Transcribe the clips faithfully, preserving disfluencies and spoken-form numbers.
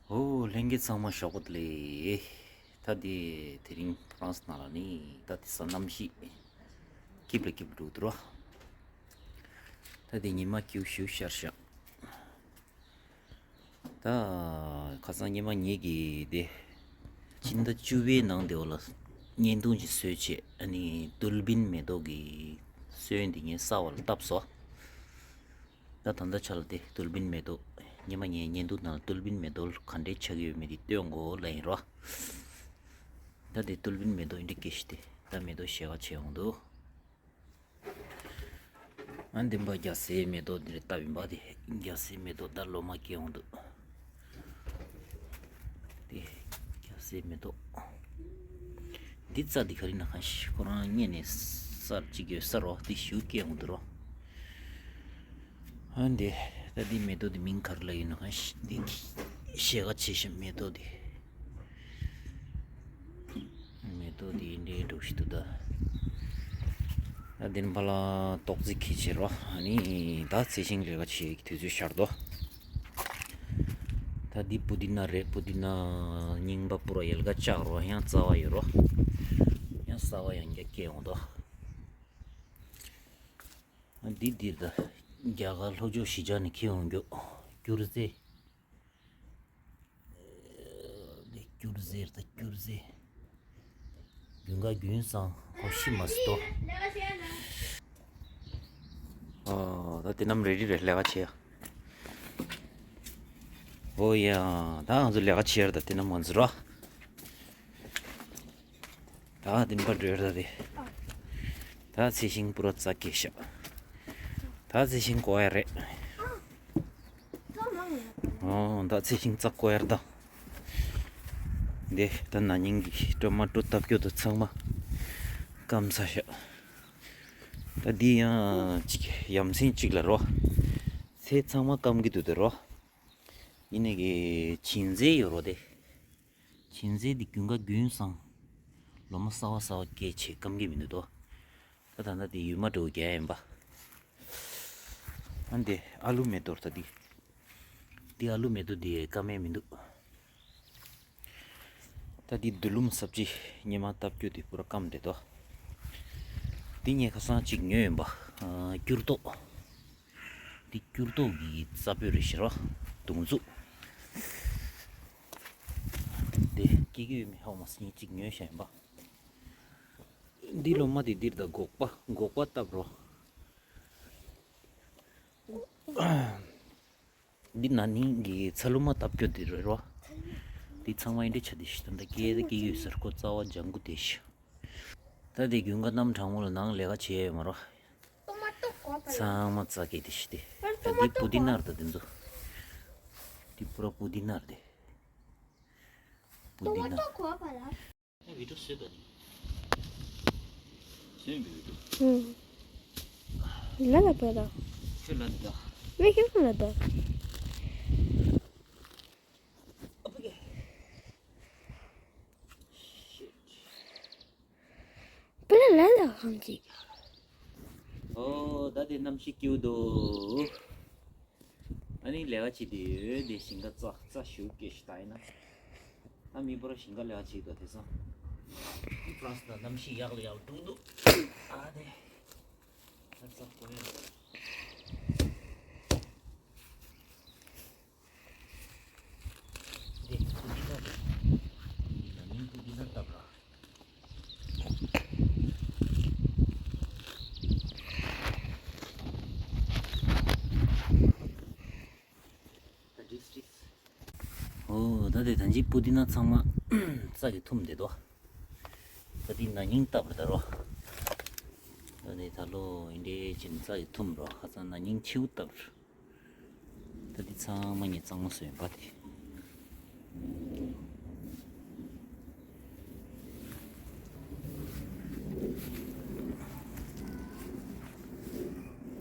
ཨོ་ལྷན་རྒྱས་ཚང་མ་ཞོགས་པ་བདེ་ལེགས། ད་དེ་དེ་རིང་ཧྥ་རན་སི་ནང་ལ་ནི་ད་དེ་སང་གནམ་གཤིས་སྐྱིད་ལ་སྐྱིད་འགྲོ་འདུག་རོ། ད་དེ་ཉི་མ་སྐྱིད་ཞུ་ཤར་ཤག་ད་ཁ་སང་ཉི་མ་ཉིད་ཀྱི་དེ་སྤྱི་ཟླ་བཅུ་པའི་ནང་དེ་བ་ལ་བརྙན་ཐུང་ཅིག་བཟོས་བྱས། ཨ་ནི་ཏུལ་པིན་མེ་ཏོག་གི་སོན་དེ་ངས་ས་བ་ལ་བཏབ་སོང་། ད་ད་ལྟ་ཆ་ལ་དེ་ཏུལ་པིན་མེ་ཏོག་ཉི་མ་ངས་བརྙན་ཐུང་ནང་ལ་ཏུལ་པིན་མེ་ཏོག་ག་འདྲས་ཆགས་ཀྱི་ཡོད་མེད་དེ་སྟོན་དགོས་ལབ་ཡིན་རོ། ད་དེ་ཏུལ་པིན་མེ་ཏོག་འདི་འདྲས་སྐྱེས་ཤི་དེ་ད་མེ་ཏོག་ཞལ་ཁ་ཕྱེ་ཡོང་འདུག་ཨ་འདི་འབའ་རྒྱ་སེ་མེ་ཏོག་འདི་རེད་བཏབ་ཡིན་པ། དེ་རྒྱ་སེ་མེ་ཏོག་ད་ལོ་མ་སྐྱེ་ཡོང་འདུག་དེ་རྒྱ་སེ་མེ་ཏོག་འདི་རྩྭ་འདི་ག་རེ་ན་ཁ་ཤས་ཁོ་རང་རྙེད་ནས་སར་གཅིག་ཡོད་ས་རོ། དེ་ཞུ་སྐྱེ་ཡོང་འདུག་རོ། ཨ་འདི་ད་འདི་མེ་ཏོག་འདི་མིང་ག་རེ་ལབ་ཡིན་ན་ཁ་ཤས་འདི་ཞལ་ཁ་ཕྱེ་ཤ་མེ་ཏོག་འདི། མེ་ཏོག་འདི་འདྲའི་འགྲོ་ཞིག་འདུག་ད། ད་འདི་ནི་བ་ལ་ཏོག་ཙི་ཁྱི་ཆེ་རོ། ཨ་ནི་ད་ཚེ་ཤིང་ལས་ཀ་བྱེད་ཀྱི་དུས་ཚོད་ཤར་དོ། ད་འདི་པུ་ཏི་ན་རེད། པུ་ཏི་ན་རྙིང་པ་པུ་ར་ཡལ་ག་བཅག་རོ། ཡང་རྩ་བ་ཡོད་རོ། ཡང་ས་བ་ཡང་རྒྱ་སྐྱེ་འོང་དོ། འདི་འདིར་ད་རྒྱ་གར་ལྷོ་ཕྱོགས་གཞིས་ཆགས་ནས་ཁྱེར་འོང་རྒྱུ་སྐྱུར་རྩི། འདི་སྐྱུར་རྩི་ད་སྐྱུར་རྩི། རྒྱུན་ག་རྒྱུན་སང་ཁོ་ཤི་མ་སི་ཏོ། ཨོ་ད་དེ་ནམ་རེ་རེ་རེ་ལས་ཀ་བྱེད་ཡ། ཨོ་ཡ་ད་ང་ཚོ་ལས་ཀ་བྱེད་ཡ་རེད། ད་དེ་ནམ་ང་ཚོ་ར། ད་དེ་འབའ་འགྲོས་ར་དེ། ད་ཚེ་ཤིང་པུ་ར་རྩ་སྐྱེས་ཤག་ད་ཚེ་ཤིང་བཀོག་ཡ་རེད། ཨོ་ད་ཚེ་ཤིང་རྩ་བཀོག་ཡ་རེད་ད། འདི་ད་ན་ནིང་གི་ཊོ་མ་ཊོ་བཏབ་རྒྱུ་དང་ཚང་མ་སྐམ་ཚར་ཤག་ད་འདི་ཡང་ཅིག་ཡ་མཚན་ཅིག་ལ་རོ། ཚེ་ཚང་མ་སྐམ་གི་འདུག་དེ་རོ། ཡིན་ནའི་གི་བྱིན་རྫས་ཡོད་རོ་དེ། བྱིན་རྫས་འདི་རྒྱུན་ག་རྒྱུན་སང་ལོ་མ་གསར་བ་གསར་བ་སྐྱེས་བྱས་སྐམ་གི་མི་འདུག་དོ། ད་ད་ལྟ་འདི་ཡུལ་མ་འགྲོ་རྒྱ་ཡིན་པ། ཨ་འདི་ཨ་ལུ་མེ་ཏོག་ད་འདི། འདི་ཨ་ལུ་མེ་ཏོག་འདི་སྐམ་ཡས་མི་འདུག་ད་འདི་རྡུལ་ལུམ་སབ་ཅི་ཉི་མ་བཏབ་རྒྱུ་འདི་པུ་ར་སྐམ་བསྡད་དོ། འདི་ངས་ཁ་སང་གཅིག་ཉོས་ཡིན་པ། ཨ་སྐྱུར་ཏོག་འདི་སྐྱུར་ཏོག་གི་རྩ་སྤོས་རེད་ཤག་རོ། དུང་ཚུགས། འདི་སྐྱེ་གི་ཡོད་མེད་ཧ་གོ་མ་སོང་། གཅིག་ཉོས་བཞག་ཡིན་པ། འདི་ལོ་མ་འདི་འདིར་ད་སྒོག་པ་སྒོག་པ་བཏབ་རོ། འདི་ན་ནིང་གི་ཚ་ལུ་མ་བཏབ་རྒྱུ་འདི་རེད་རོ། འདི་ཚང་མ་འདི་འདྲ་ཆགས་བསྡད་ཤག་ད་ལྟ་སྐྱེ་ད་སྐྱེ་གི་ཡོད་ས་རེད། ཁོ་རྩ་བ་ལྗང་གུ་བསྡད་ཤག་ད་དེ་རྒྱུན་ག་གནམ་གྲང་མོ་ལ་ནང་ལས་ཀ་བྱེད་ཡས་ཡོད་མ་རོ། ཚང་མ་རྩ་སྐྱེས་བསྡད་ཤག་དེ་ད་འདི་པུ་ཏི་ན་རེད། ད་དེ་ཚོ་འདི་པུ་ར་པུ་ཏི་ན་རེད། དེ་པུ་ཏི་ན། ལ་ལ་པ་ར། ཁྱོད་ལ་ད། ཝེ་ཁྱོད་ལ་ད། པུ་ལ་ལ་ལ་གང་ཅི། ཨོ་ད་དེ་གནམ་གཤིས་སྐྱིད་འདུག་ཨ་ནི་ལས་ཀ་བྱེད་དེ་ཡོད་དེ་ཞིང་ཁ་རྩྭ་རྩྭ་ཞུ་སྐད་ཞུ་ད་ཡིན་ན། ཨ་མི་པོ་ར་ཞིང་ཁ་ལས་ཀ་བྱེད་དོ་དེ་སང་། ཨི་ཕ་རན་སི་ད་གནམ་གཤིས་ཡག་ལ་ཡག་འགྲོ་འདུག་ཨ་དེ། ད་རྩྭ་བརྐོ་ཡ། འདི་ཀུ་ཌི་ན་རེད། འདི་ན་ནིང་ཀུ་ཌི་ན་བཏབ་ར། ད་འགྲིག་འགྲིག་ཨོ་ད་དེ་ད་ཅི་པུ་ཏི་ན་ཚང་མ་རྩྭ་གིས་ཐུམ་བསྡད་དོ། ད་འདི་ན་ནིང་བཏབ་ར་ད་རོ། ད་དེ་ད་ལོ་ཨིན་དྲེ་ཅིན་རྩྭ་གིས་ཐུམ་རོ། ཁ་སང་ན་ནིང་ཕྱིའུ་བཏབ་ར། ད་འདི་ཚང་མ་ངས་གཙང་མ་བཟོས་ཡིན་པ་དེ།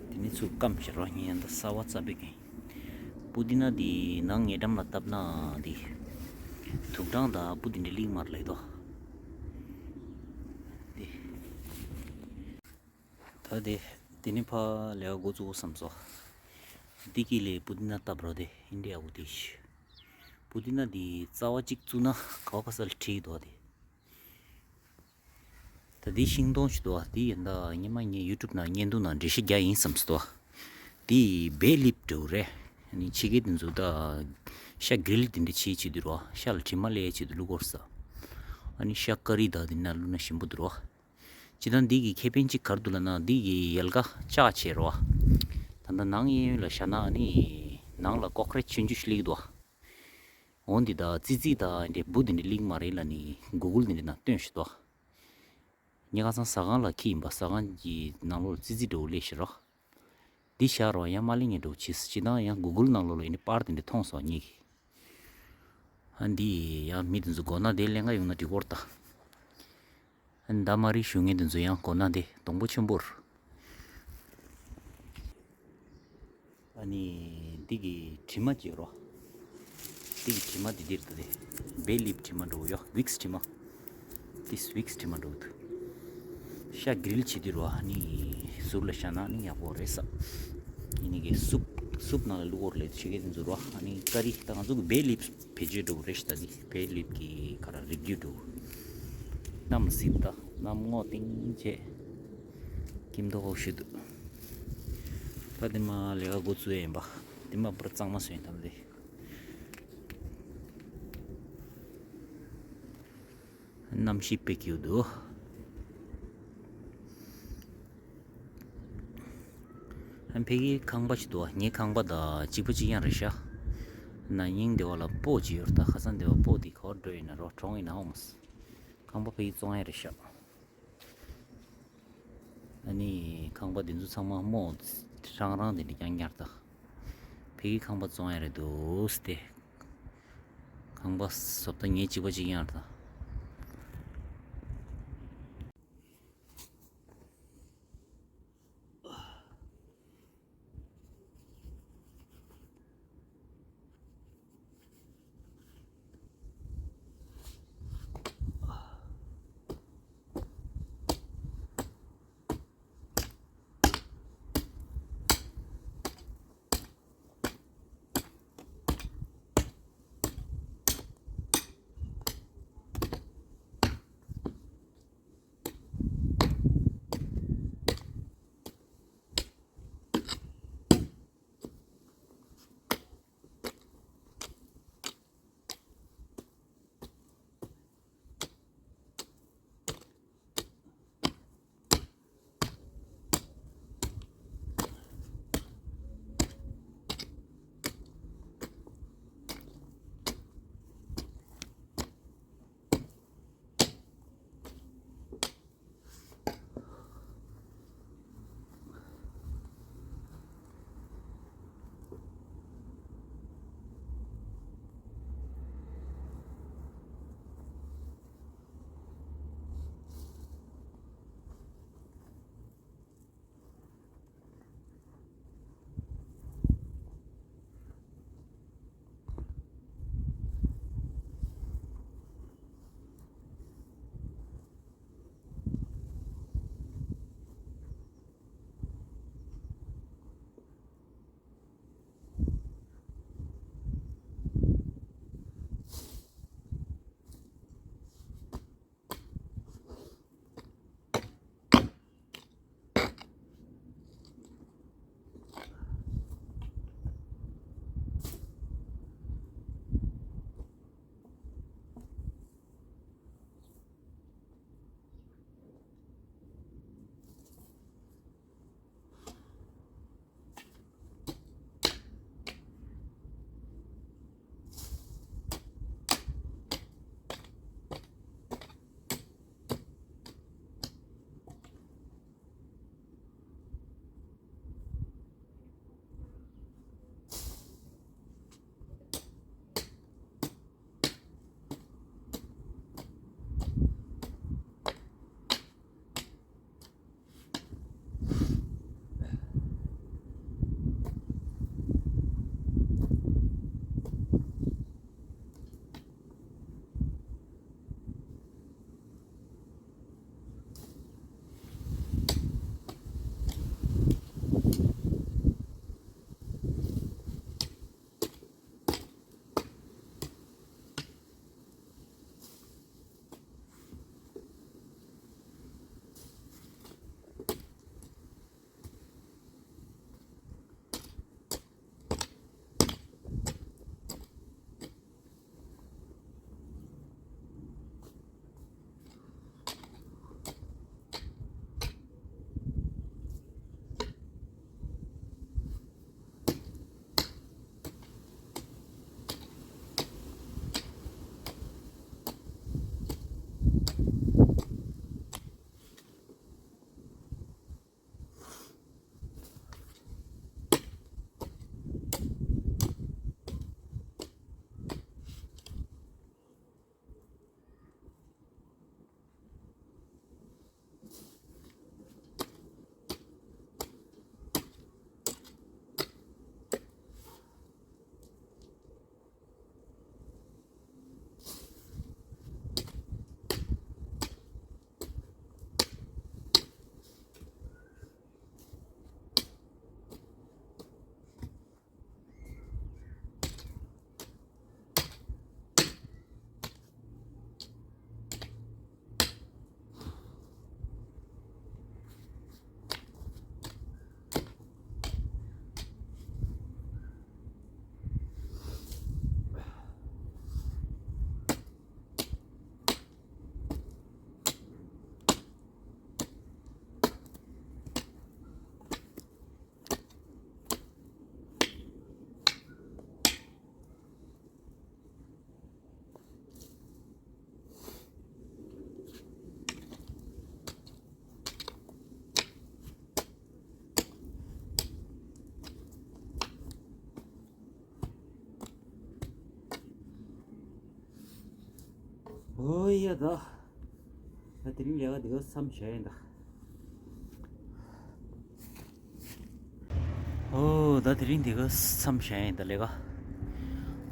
དེ་ནི་ཚུར་སྐམ་ཤར་བ་ཡིན། ད་གསར་བ་རྩ་བེ་གིན། པུ་ཏི་ན་འདི་ནང་ཉེ་འགྲམ་ལ་བཏབ་ན་འདི། དུག་སྦྲང་དང་སྤུ་འདི་འདྲ་ལིག་མར་ལེགས་དོ། འདི། ད་དེ། དེ་ནི་ཕ་ལས་ཀ་འགོ་བཙུགས་བསམ་སོ། འདི་དཀྱིལ་ལ་པུ་ཏི་ན་བཏབ་རོ་དེ་ཨིན་དྲེ་ཨ་བུ་དེ་ཤི། པུ་ཏི་ན་འདི་རྩ་བ་གཅིག་བཙུགས་ན་ག་བ་ག་ས་ལ་ཁྲིད་འདུག་བ་དེ། ད་འདི་ཤིང་སྡོང་ཞིག་འདུག་བ། འདི་ཡིན་ད་སྔོན་མ་ངས་ཡུ་ཊུབ་ནང་བརྙན་ཐུང་ནང་འགྲེལ་བཤད་རྒྱག་ཡིན་བསམ་སོང་བ། འདི་བེ་ལིབ་འདྲ་བོ་རེད། ཨ་ནི་ཕྱི་རྒྱལ་དེ་ཚོ་ད་ཤ་གྷི་རིལ་དེ་འདྲ་བྱེད་བྱེད་དུས་རོ། ཤ་ལ་དྲི་མ་ལས་བྱེད་དུས་བླུག་གོ་ས། ཨ་ནི་ཤ་ཀ་རི་ད་དེ་ན་བླུག་ན་ཞིམ་པོ་འདུག་རོ། སྤྱིར་བཏང་འདི་གི་ཁེ་ཕན་གཅིག་ག་རེ་འདུག་ལབ་ན། འདི་གི་ཡལ་ག་ལྕགས་ཆེ་རོ། ད་ལྟ་ནང་གཡས་གཡོན་ལ་བཞག་ན་ཨ་ནི་ནང་ལ་ཀོ་ཀ་རེ་ཆུང་ཆུང་ཞིག་སླེབས་འདུག་འོ་འདི་ད་ཙི་ཙི་ད་འདྲའི་འབུ་འདི་འདྲ་སླེབས་མ་རེད་ལབ་ནི་གུ་གུལ་འདི་འདྲ་ནང་བཏོན་ཤག་འདུག་ངས་ཁ་སང་ཟ་ཁང་ལ་འཁྱེར་ཡིན་པ། ཟ་ཁང་གི་ནང་ལོགས་ལ་ཙི་ཙི་འདྲ་བོ་སླེབས་ཤག་རོ། འདི་བཞག་རོགས། ཡང་མ་གླེང་ངས་འགྲོ་ཕྱིས། སྤྱིར་བཏང་ཡང་གུ་གུལ་ནང་ལོགས་ལ་ཡིན་ནི་པར་དེ་འདྲ་མཐོང་སོང་ངས། ཨ་འདི་ཡང་མི་དེ་ཚོ་མགོ་ན་དེ་ལེན་ག་ཡོང་ན་འགྲིག་གོ་རེད་ད། ཨ་ནི་ད་མ་རི་ཞུ་མཁན་དེ་ཚོ་ཡང་མགོ་ན་དེ་སྡོང་པོ་ཆེན་པོར། ཨ་ནི་འདི་གི་དྲི་མ་བཅད་རོ། འདི་གི་དྲི་མ་འདི་འདིར་འདུག་སྟེ། བེ་ལིབ་དྲི་མ་འདྲ་བོ་ཡོད། ཝིགས་དྲི་མ། ཏིས་ཝིགས་དྲི་མ་འདྲ་བོ་འདུག་ཤ་གྷི་རིལ་བྱེད་དུས་རོ། ཨ་ནི་ཟུར་ལ་བཞག་ན་ནི་ཡག་པོ་རེད་ས། ཨ་ནི་གི་སུབ་སུབ་ནང་ལ་བླུག་གོ་རེད། ཕྱི་རྒྱལ་དེ་ཚོ་རོ། ཨ་ནི་ཀ་རི་ད་ང་ཚོ་གི་བེ་ལིབ་བེད་སྤྱོད་འདྲ་བོ་རེད་ཤག་ད་འདི་བེ་ལིབ་གི་ག་རེ་རིགས་རྒྱུད་འདྲ་བོ། གནམ་གཟིགས་ད། གནམ་སྔོ་ཐིང་བྱས། སྐྱིད་མདོག་ཁ་པོ་ཞིག་འདུག་ད་དེ་མ་ལས་ཀ་འགོ་བཙུགས་ཡ་ཡིན་པ། དེ་མ་པར་གཙང་མ་བཟོས་ཡིན་ད་དེ། གནམ་གཤིས་དཔེ་སྐྱིད་པོ་འདུག་ཨ་ཕ་གིའི་ཁང་པ་ཞིག་འདུག་ངའི་ཁང་པ་དང་གཅིག་པ་གཅིག་རྐྱང་རེད་ཤག་ན་ནིང་སྡེ་བ་ལ་སྤོ་བྱས་ཡོད་རེད། ད་ཁ་སང་སྡེ་བ་སྤོ་དེ་ག་པར་འགྲོ་ཡིན་ན་རོ། གྲོངས་ཡིན་ན་ཧོ་མ་སི། ཁང་པ་ཕ་གིའི་བཙོང་ཡ་རེད་ཤག་ཨ་ནི་ཁང་པ་དེ་ཚོ་ཚང་མ་རྨོ་རང་རང་དེ་འདྲ་རྐྱང་རྐྱང་རེད་ད། ཕ་གིའི་ཁང་པ་བཙོང་ཡ་རེད་འདུག་སྟེ། ཁང་པ་བཟོ་ལྟ་ངའི་གཅིག་པ་གཅིག་རྐྱང་རེད་ད། ཨོ་ཡ་ད། ད་དེ་རིང་ལས་ཀ་འདི་ག་མཚམས་བཞག་ཡིན་ད། ཨོ་ད་དེ་རིང་འདི་ག་མཚམས་བཞག་ཡིན་ད་ལས་ཀ།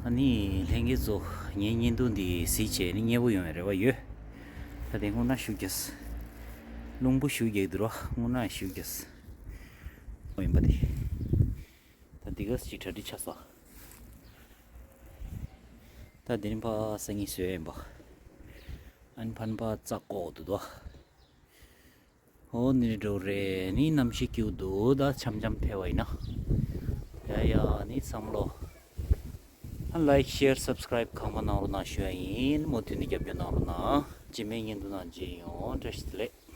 ཨ་ནི་ལྷན་རྒྱས་ཚོ་ངའི་བརྙན་ཐུང་འདི་གཟིགས་བྱས་ནི་མཉེས་པོ་ཡོང་བའི་རེ་བ་ཡོད། ད་དེ་སྔོ་ནག་ཞུ་རྒྱུ། རླུང་བུ་ཞུ་རྒྱུ་འདུག་ར། སྔོ་ནག་ཞུ་རྒྱུ། ཨོ་ཡིན་པ་དེ། ད་འདི་ག་ཅིག་གྲ་སྒྲིག་ཆགས་སོང་། ད་འདི་རིང་ཕ་སང་ཉིན་བཟོས་ཡིན་པ། ཨན་ཕན་པ་རྩ་ཀོག་འདུག་དོ། ཨོ་ནི་འགྲོ་རེད་ནི་གནམ་གཤིས་སྐྱིད་འདུག་ད་འཆམ་འཆམ་ཕེབས་པ་ཡིན་ན། ཡ་ཡ་ནི་བསམ་བློ། ཨ་ལའིཀ་ཤེར་སབ་སི་ཀ་རའིབ་གང་མ་གནང་རོགས་གནང་ཞུ་ཡ་ཡིན། མུ་མཐུད་ནས་རྒྱབ་སྐྱོར་གནང་རོགས་གནང་། རྗེས་མའི་བརྙན་ཐུང་ནང་མཇལ་ཡོང་། བཀྲ་ཤིས་བདེ་ལེགས།